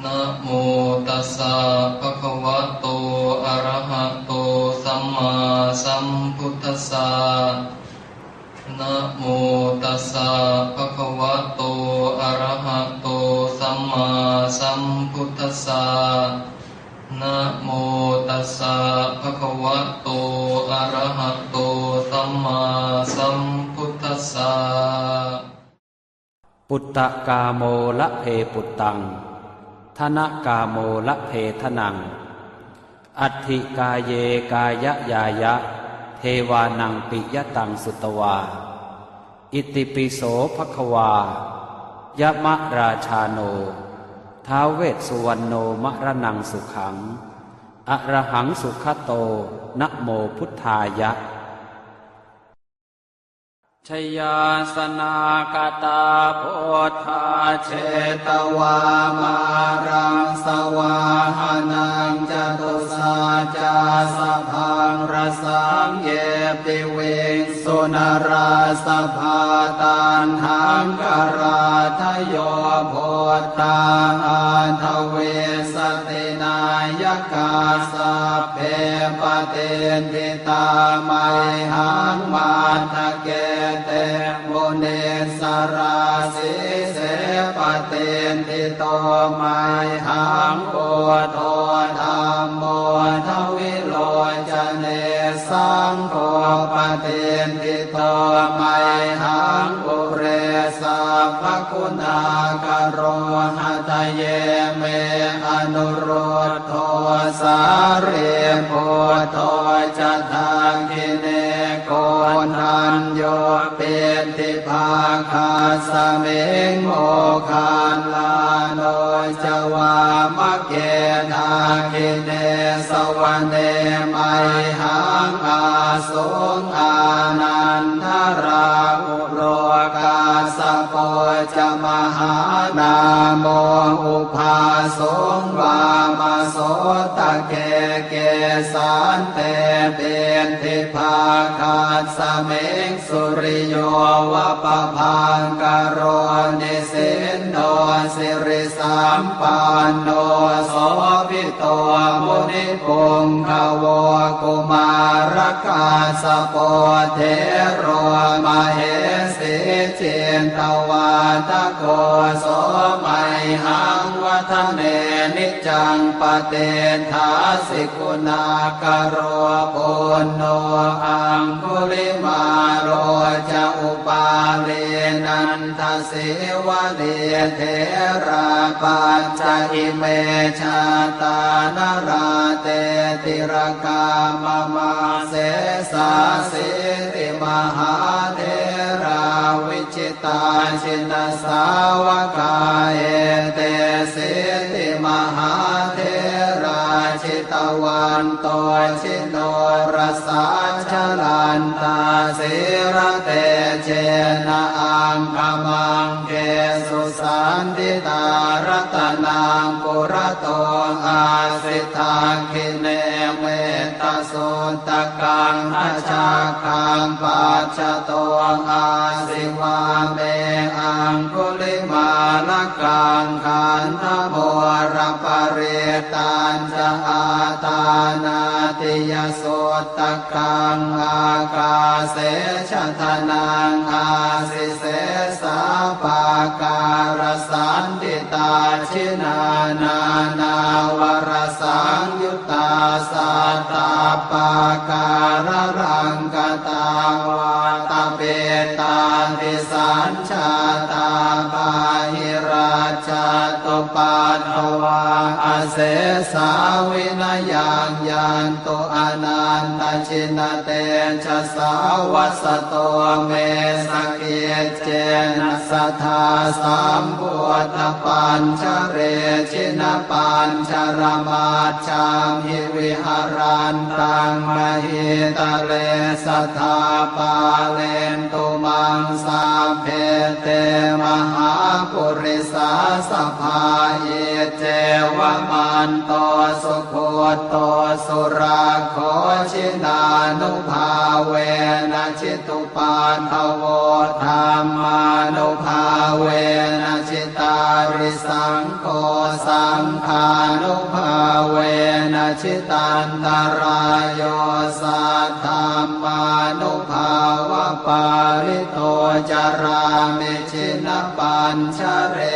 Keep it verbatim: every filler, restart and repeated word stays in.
Namo tassa bhagavato arahato sammāsambuddhassa. Namo tassa bhagavato arahato sammāsambuddhassa. Namo tassa bhagavato arahato sammāsambuddhassa. Puttakāmo labhe puttaṃ, dhanakāmo labhe dhanaṃ, atthi kāye kāyañāya, devānaṃ piyataṃ sutvā. Itipi so bhagavā yamarājāno ท้าว vessuvaṇṇo maraṇaṃ sukhaṃ arahaṃ sugato namo buddhāya. Jayāsanāgatā buddhā jetvā māraṃ savāhanaṃ, catusaccāsabhaṃ rasaṃ ye piviṃsu narāsabhā. Taṇhaṅkarādayo buddhā aṭṭhavīsati nāyakā, sabbe patiṭṭhi tā mayhaṃ matthake te munissarā. Sīse patiṭṭhito mayhaṃ buddho dhammo dvilocane, saṅgho patiṭṭhito mayhaṃ ure sabbaguṇākaro. Hadaye me anurud dho sārīputto ca dakkhiṇe, koṇḍañño piṭṭhibhāgasmiṃ moggallāno ca vāmake. Dakkhiṇe savane mayhaṃ ā suṃ ānandarāhulo, kassapo ca mahānāmo ubhāsuṃ vāmasotake. Kesante piṭṭhibhāgasmiṃ suriyo va pabhaṅkaro, nisinno sirisampanno sobhi to munipuṅgavo. Kumārakassapo thero mahesī cittavādako, so mayhaṃ vadane niccaṃ patiṭṭhāsi guṇākaro. Puṇṇo aṅgulimālo ca upālī nanda sīvalī, therā pañca ime jātā nalāṭe tilakā mama. Sesāsīti mahātherā vijitā jinasāvakā, etesīti mahātherā jitavanto ji norasā, jalantā sīlatejena aṅgamaṅgesu saṇṭhitā. Ratanaṃ purato āsi dakkhiṇe mettasuttakaṃ, dhajaggaṃ pacchato āsi vāme aṅgulimālakaṃ. Khandhamoraparittañ ca āṭānāṭiyasuttakaṃ, ākāse chadanaṃ āsi sesā pākārasaṇṭhitā. Jinā nānāvarasaṃyuttā sattappākāralaṅkatā, vātapittādisañ jātā bāhirajjhattupaddavā, asesā vinayaṃ yantu anantajinatejasā. Vasato me sakiccena sadā sambuddhapañjare, jinapañjaramaj jhamhi viharantaṃ mahītale, sadā pālentu maṃ sabbe te mahāpurisāsabhā. Iccevamanto sugutto surakkho, jinānubhāvena jitu paddavo, dhammānubhāvena jitārisaṅgho, saṅ saṅghānubhāvena jitantarāyo saddhammānubhāvapālito carāmi jinapañjare.